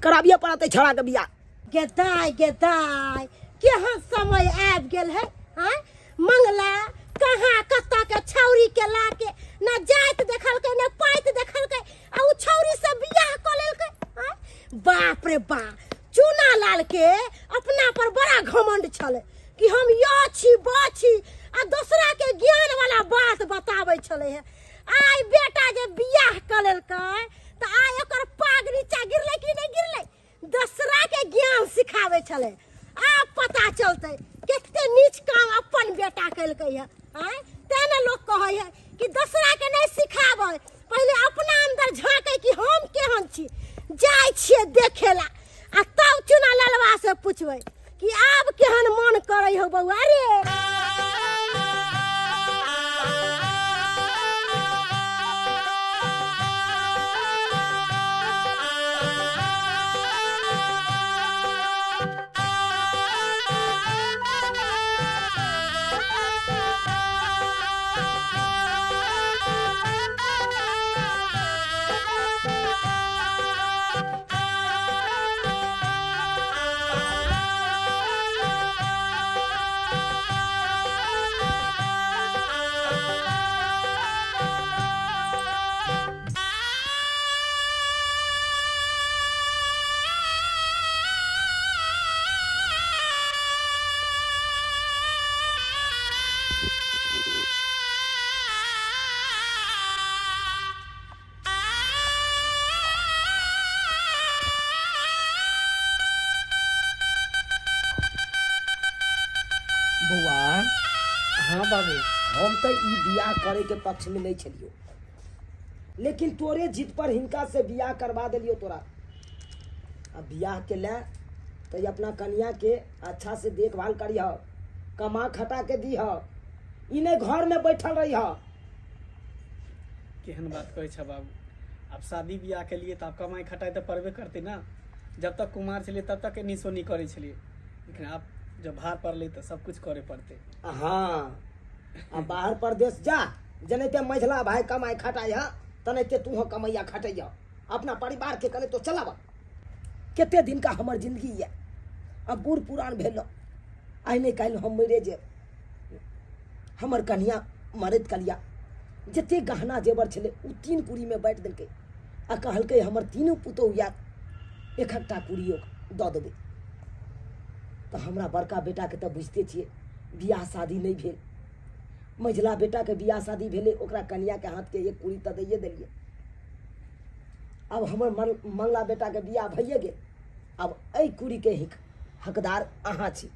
कराबिए पड़त छड़ा के बियाह। गेदाय गेदाय केहन समय आबि गेल है। हाँ मंगला कहाँ कत्ता के छौरी के लाके ना जाति देखलकै ना पाति देखलकै आ उ छौरी से बियाह कऽ लेलकै। हाँ बाप रे बाप, चूना लाल के अपना पर बड़ा घमंड छलै कि हम यो छी बो छी आ दोसरा के ज्ञान वाला बात बताबै छलै है। आइ बेटा जे बियाह कऽ लेलकै तऽ आइ ओकर पाग नीचा गिरलै कि नहि गिरलै? दोसरा के ज्ञान सिखाबै छलै। आब पता चलतै कते नीच काम अपन बेटा केलकै है। आँय तेँ ने लोक कहै है कि दोसरा के नहीं सिखाबै, पहिले अपना अंदर झाँकै कि हम केहन छी। जाइ छियै देखेला आ तब चुना ललवा से पुछबै कि आब केहन मन करै हो बौआ रे। बउआ। हाँ बाबू, हम तो ई बियाह करे के पक्ष में नहीं छलियो, लेकिन तोरे जिद पर हिनका से बियाह करवा दिलियो तोरा। अब बियाह के ले तो अपना कन्या के अच्छा से देखभाल करिह, कमा खटा के दीह, इन्हें घर में बैठल रही। केहन बात कहै छ बाबू, अब शादी बियाह के लिए तो आप कमाई खटाई तो पड़बे करते ना। जब तक कुमार छलिए तब तक एनी सोनी करै छलिए, लेकिन आप जब भार पड़ले तो सब कुछ करे पड़ते। हाँ, अब बाहर परदेश जा, जनते मझला भाई कमाई खटाई है तनते तू कमैया खटैया, अपना परिवार के कने तो चलाब। कते दिन का हमर जिंदगी है, अब बूढ़ पुरान भेल, आइ नहीं काल्हि हम मरे जे हमर कन्या मरैत कलिया जते गहना जेवर छलै उ 3 कुड़ी में बाँटि देलकै। आ कहलकै हमर तीनू पुतोहु आयत एकहकटा कुड़ियो दऽ देबै। तऽ हमरा बड़का बेटाके तऽ बुझिते छियै बियाह शादी नहि भेल, मझिला बेटाके बियाह शादी भेलै, ओकरा कनियाके हाथके एक कुड़ी तऽ दैए देलियै। आब हमर मंगला बेटाके बियाह भइए गेल, आब एहि कुड़ीके ही हकदार अहाँ छी।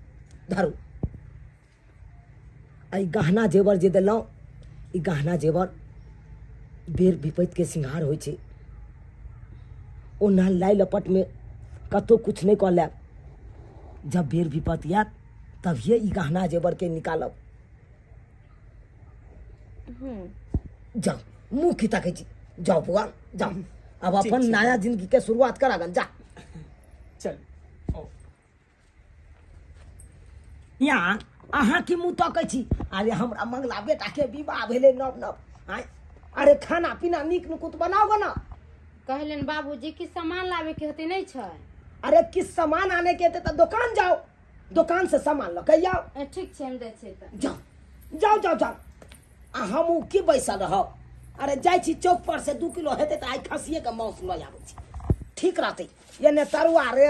धरू एहि गहना जेवर जे देलहुँ, ई गहना जेवर बेर विपत्तिके श्रृंगार होइ छै। ओना लाइ लपटमे कतहु किछु नहि कऽ लेब, जब बेर विपत्ति आयत तभिए ई गहना जेवरके निकालब। जाओ मुँह की तकै छी, जाओ बौआ जाओ, अब अपन नया जिंदगी के शुरुआत करागन, जा चल। यहाँ अहाँ की मुँह तकै छी? अरे हमरा मंगला बेटा के विवाह भेलै नव नव, आँय अरे खाना पीना नीक नुकुत बनाओ गो ना। कहलनि बाबूजी कि सामान लाबे के होते नहीं छै। अरे किस सामान आने के हेतै तऽ दोकान जाओ, दोकान से सामान लऽ के आउ। ठीक छै, हम दै छियै तऽ। जाओ जाओ जाओ जाओ, आ हमहूँ की बैसल रहब? अरे जाइ छी चौक पर से 2 किलो हेतै तऽ आइ खसिए के मांस लऽ आबै छी, ठीक रहतै। एने तरुआ रे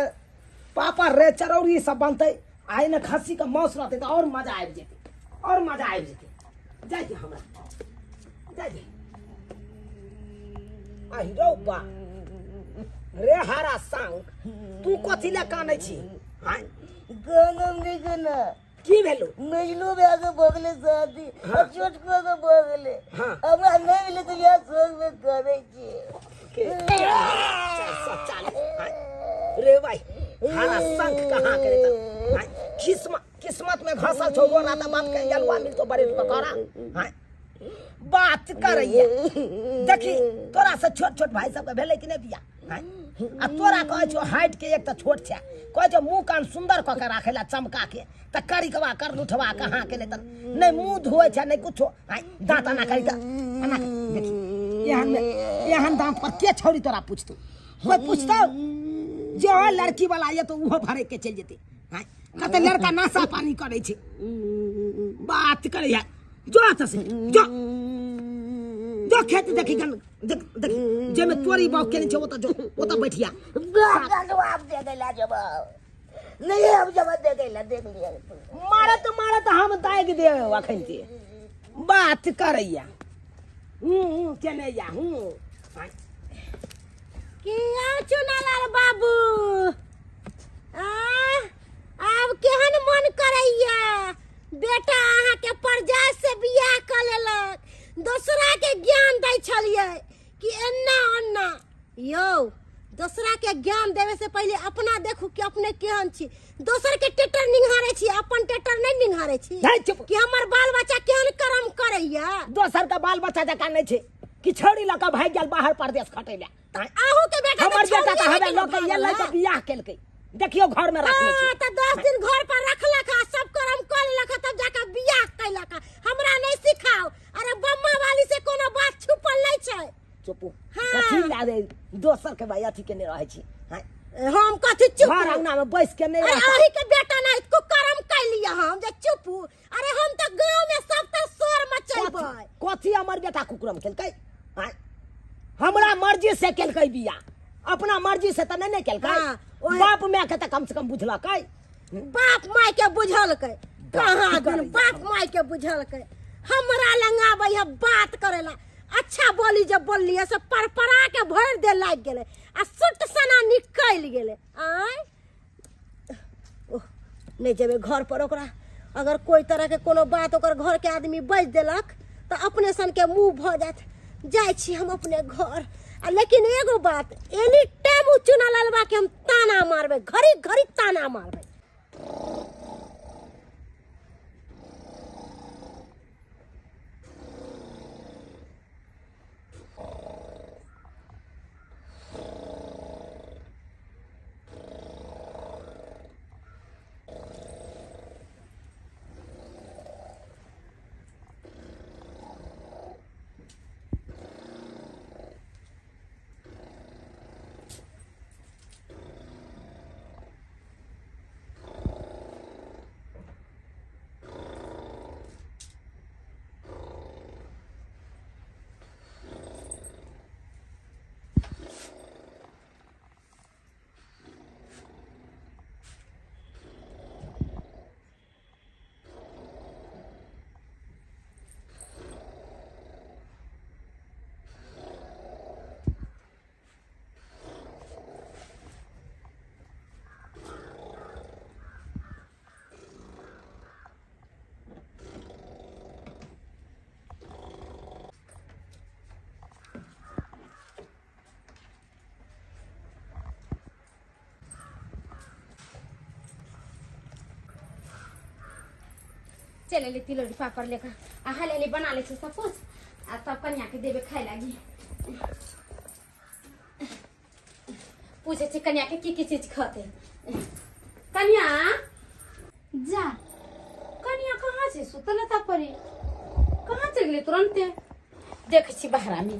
पापड़ रे चरौरी सब बनतै, आ एने खस्सी के मांस रहतै तऽ और मजा आबि जेतै, और मजा आबि जेतै। जाइ छी हमरा, जाइ छी। आहि रौ बा रे हारा सांग, तू कथी लए कानै छी? आँय गानम नहि गाना। की भेलो? मझलो भए के भऽ गेलै शादी, आ छोटको के भऽ गेलै। हमरा नहि भेलै तऽ बियाह संगमे करै छी। रे भाई हारा शंख कहाँ करे त? किस्मत किस्मत में घसल छौ गोरा त बाप के जलवा मिलतो बड़े पकौड़ा। हाँ बात करैया देखी तोरा से छोट छोट भाई सबके भेलै कि नहि बियाह? आ तोरा कहै छौ हाइट के एक तऽ छोट छै, कहै छौ मुँह कान सुन्दर कऽ के राखै ला चमका के, तऽ करिकवा करलुठवा कहाँ के नहि तऽ नहि मुँह धोए छै नहि कुछो। दाँत एना करी तऽ एना देखी एहन एहन दाँत पर के छौरी तोरा पुछतौ? कोइ पुछतौ? जे लड़की वाला ये तो उहो भरे के चलि जेतै। कते लड़का नाशा पानी करै छै, बात करैया। जो एतऽ से जो जो खेत देखी गन देख देख जेमे तोरी बाप केने छै ओतऽ जो, ओतऽ बैठिया। जवाब दे देला, जवाब नहीं हम जवाब दे देला, देख लिया। मारत मारत हम दागि देब अखन के बात करैया। हूँ केने या हूँ की यौ चुनालाल बाबू, आब केहन मन करैया? बेटा अहाँके परजात से बियाह कऽ लेलक, दोसरा के ज्ञान दै छलियै कि एन्ना ओन्ना। यौ दोसरा के ज्ञान देवे से पहिले अपना देखू कि अपने केहन छी। दोसर के टेटर निंघारै छी, अपन टेटर नहि निंघारै छी कि हमर बाल बच्चा केहन कर्म करैया। दोसर के बाल बच्चा जकाँ नहि छै कि छौड़ी लऽ कऽ भागि गेल बाहर परदेश खटै लए। अहूँ के बेटा हमर बेटा तऽ हवे लऽ के एलै तऽ बियाह केलकै, देखियो घर में रखने छै। तऽ 10 दिन घर पर रखलक आ सब कर्म कऽ लेलक तब जाके बियाह कैलक। हमरा नहि सिखाओ। अरे बम्मा वाली से कोनो बात छुपल नहि छै। चुपू कथी लागे दोसर के भाई अथी केने रहै छी? हम कथी चुप? घर अंगना में बैस के नहि। अरे अही के बेटा नहि कुकर्म कैलियै हम जे चुपू। अरे हम तऽ गाँव में सब तऽ शोर मचैबै। कथी हमर बेटा कुकर्म केलकै? हमरा मर्जी से केलकै बियाह, अपना मर्जी से तऽ नहि केलकै। बाप माय के तऽ कम से कम बुझलकै। बाप माय के बुझलकै कहाँ दिन? बाप माय के बुझलकै। हमरा लग आबै है बात करेला, अच्छा बोली जब बोललियै से परपरा के भरि दे लागि गेलै आ सुट सना निकलि गेलै। आँय नहि जेबै घर पर। ओकरा अगर कोइ तरहके कोनो बात ओकर घरके आदमी बाजि देलक तऽ अपने सनके मुँह भऽ जायत। जाइ छी हम अपने घर। आ लेकिन एगो बात, एनी टाइम ओ चुना ललबा के हम ताना मारबै, घड़ी घड़ी ताना मारबै। चलि एली तिलौरी पापड़ लेकर आ हाली हाली बना लै छी सब कुछ आ तब कनिया के देबे खाय लागी। पूछे छी कनिया के की की चीज खते। कनिया जा, कनिया कहाँ छै? सुतल ता परे कहाँ चलि गेलै तुरन्ते? देखै छी बाहरा में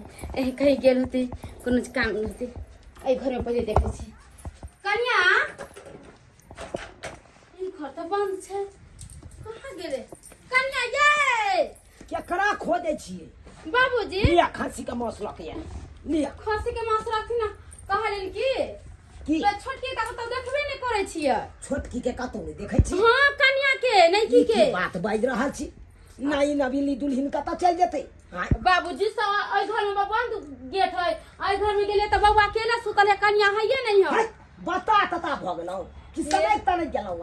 कहीं गेल होतै, कोनो काम होतै। एहि घर में पहिले देखै छी। कनिया ई घर तऽ बंद छै, कहाँ गेलै कनिया? ये केकरा खोजै छियै बाबूजी? लिया खांसी के मांस लऽ के लिया। खांसी के मांस रखथिन ना। कहलिन की की छोटकी के कतौ देखबे नहि करै छियै। छोटकी के कतौ नहि देखै छी? हाँ कनिया के नहीं की के बात बाजि रहल छी। नाई नबीली दुल्हन कतऽ चलि जेतै? बाबूजी सब एहि घर में बंद गेट है, एहि घर में गेलियै तऽ बौआ अकेला सुतल है, कनिया है नहीं है। बता तता भऽ गेलौ कि समय तऽ नहि गेलौ।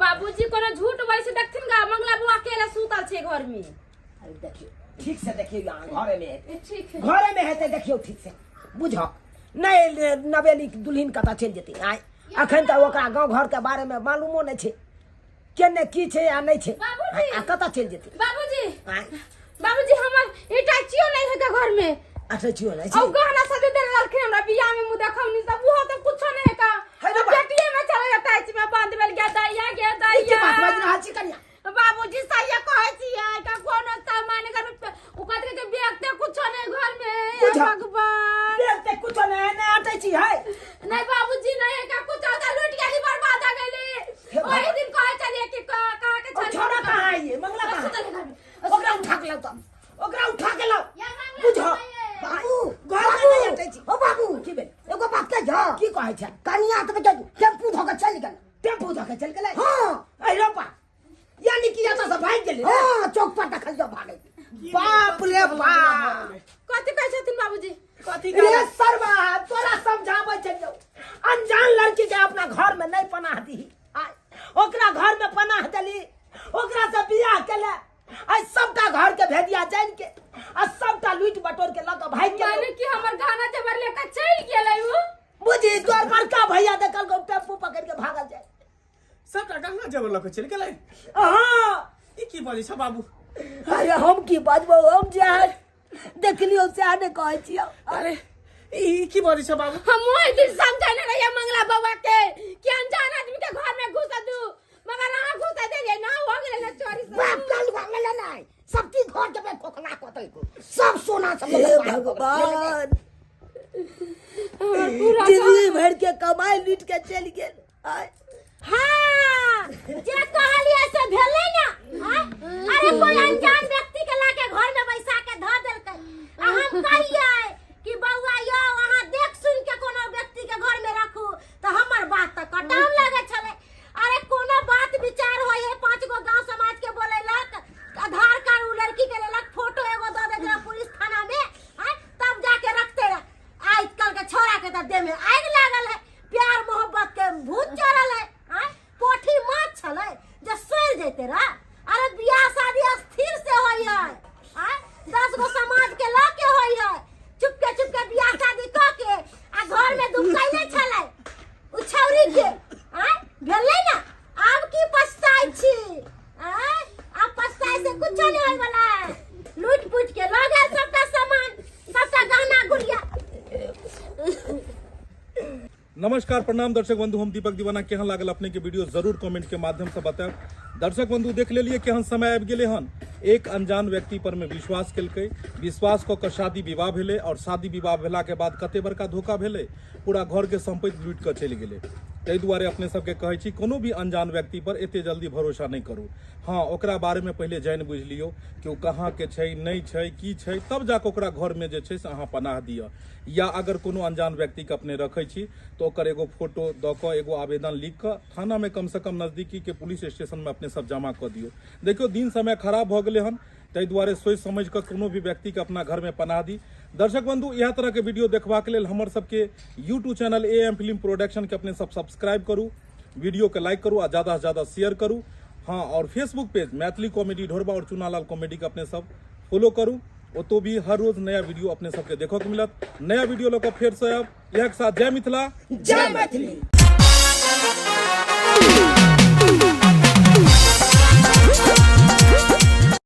बाबूजी कोनो झूठ बोलै छै देखथिन गा, मंगला बौआ अकेला सुतल छै घर में। अरे देखियौ ठीक से, देखियौ यहाँ घरे में हेतै, ठीक है घरे में हेतै, देखियौ ठीक से बुझक। नहीं नवेली दुल्हन कतऽ चलि जेतै? आइ अखन तऽ ओकरा गाँव घर के बारे में मालूमो नहि छै केने की छै आ नहि छै, आ कतऽ चलि जेतै? बाबूजी बाबूजी हमर इटाचियो नहीं है घर में। अटैचियो नहीं छै? और गहना सब दे रहलखिन हमरा बियाह में, मुदा खौनी सब उहो तऽ कुछो नहीं है का। बेटिए में चले अटैच में बंद भेल गया दैया गे दैया। की बात बाजि रहल छी कनिया? बाबूजी सही कहै छियै का कोनो सामान घर में उ कहत के बेचते कुछो नहीं घर में। भगवान बेचते कुछो नहीं, नहीं अटैची है। नहीं बाबूजी नहीं है का कुछो, त लूट गेली बर्बाद हो गेली। ओही दिन कहै छलियै कि कह के चल। छोरा कहाँ है ये? मंगला कहाँ? ओकरा उठा के लाओ, तब ओकरा उठा के लाओ। बुझो बाबू घर में नहीं अटैची। ओ बाबू की भेल? एगो बात कह जा। की कहै छै? कनिया त टेम्पू धऽ के चलि गेल। टेम्पू धऽ के चलि गेलै? हां। अरे बा यानी कि एतऽ से भागि गेलै? हां चौक पर देखल जो भागै। बाप रे बाप कथी कहै छथिन बाबूजी? कथी रे सरवा तोरा समझाबै छलियौ अनजान लड़की के अपना घर में नहीं पनाह दीही। ओकरा घर में पनाह देली, ओकरा से बियाह केले, आ सबटा घर के भेदिया जान के आ सबटा लूट बटोर के लऽ के भागि गेलै। माने कि हमर गहना जेवर लेके चलि गेलै उ? बुझी तोर बड़का भैया देखल गो टेम्पू पकड़ के भागल जाय। सबटा गहना जेवर लऽ के चलि गेलै? हां। ई की बाजै छ बाबू? अरे हम की बाजबौ, हम जे देखलियौ सएह ने कहै छियौ। अरे ई की बाजै छ बाबू? हम ओहि दिन समझेने रहियै मंगला बौआ के कि अनजान आदमी के घर में घुस दू, मगर अहाँ घुस देलियै ना, हो गेलै ना चोरी सब। बाप लाल गेलै नै, सब की घर के खोखला कतै सब सोना सब। हे भगवान जिंदगी भर के कमाई लूट के चलि गेल। हाँ जे कहलियै से भेलै ना। अरे कोई अनजान व्यक्ति के लाके घर में बैसा के धऽ देलकै आ हम कहियै कि बौआ यौ अहाँ देख सुन के कोनो व्यक्ति के घर में रखू तऽ हमर बात तऽ कटाउन लगै छलै। अरे कोनो बात विचार होइ है, 5 गो गांव समाज के बोलेलक, आधार कार्ड उ लड़की के लेलक, फोटो एगो दऽ दैत रहै पुलिस थाना में, तब जाके रखते रहे। आजकल के छोरा के तऽ देह में आगि लागल है, प्यार मोहब्बत के भूत चढ़ल है। पोठी माछ छलै जे सड़ि जैते रह। अरे बियाह शादी स्थिर से होइ है, 10 गो समाज के लऽ के होइ है। चुपके चुपके बियाह शादी कऽ के आ घर में दुमकैले छलै उ छौरी के। भेलै ना? आब की पछताइ छी? आब पछताइ से कुछो नहीं होय वाला है। लूट पुट के लऽ गेल सबटा सामान, सबटा गहना गुड़िया। नमस्कार प्रणाम दर्शक बंधु, हम दीपक दीवाना। केहन लागल अपने के वीडियो जरूर कमेंट के माध्यम से बतायब। दर्शक बंधु देख लेलिए केहन समय आबि गेलै हन। एक अनजान व्यक्ति पर में विश्वास केलकै, विश्वास कऽ के शादी विवाह भेलै और शादी विवाह भेला के बाद कते बड़का धोखा भेलै, पूरा घर के संपत्ति लूटि कऽ चलि गेलै। ताहि दुआरे अपने सबके कहै छी कोनो भी अनजान व्यक्ति पर एते जल्दी भरोसा नहि करू। हाँ ओकरा बारे में पहिले जानि बुझि लियौ कि ओ कहाँ के छै, नहि छै, की छै, तब जाकऽ ओकरा घर में जे छै से अहाँ पनाह दिअ। या अगर कोनो अनजान व्यक्ति के अपने रखै छी तो ओकर एगो फोटो दऽ कऽ एगो आवेदन लिख कऽ थाना में कम से कम नजदीकी के पुलिस स्टेशन में अपने सब जमा कऽ दियौ। देखियौ दिन समय खराब भऽ गेलै हन, ताहि दुआरे सोचि समझि कऽ कोनो भी व्यक्ति के अपना घर में पनाह दी। दर्शक बंधु इएह तरह के वीडियो देखबाक लेल हमर सबके YouTube channel AM film production के अपने सब सब्सक्राइब करू, वीडियो के लाइक करू आ ज्यादा से ज्यादा शेयर करू। हाँ और फेसबुक पेज मैथिली कॉमेडी ढोरबा और चुनालाल कॉमेडी के अपने सब फॉलो करू, ओतो भी हर रोज नया वीडियो अपने सबके देखऽ के मिलत। नया वीडियो लऽ कऽ फेर से आयब। इएह के साथ जय मिथिला, जय मैथिली।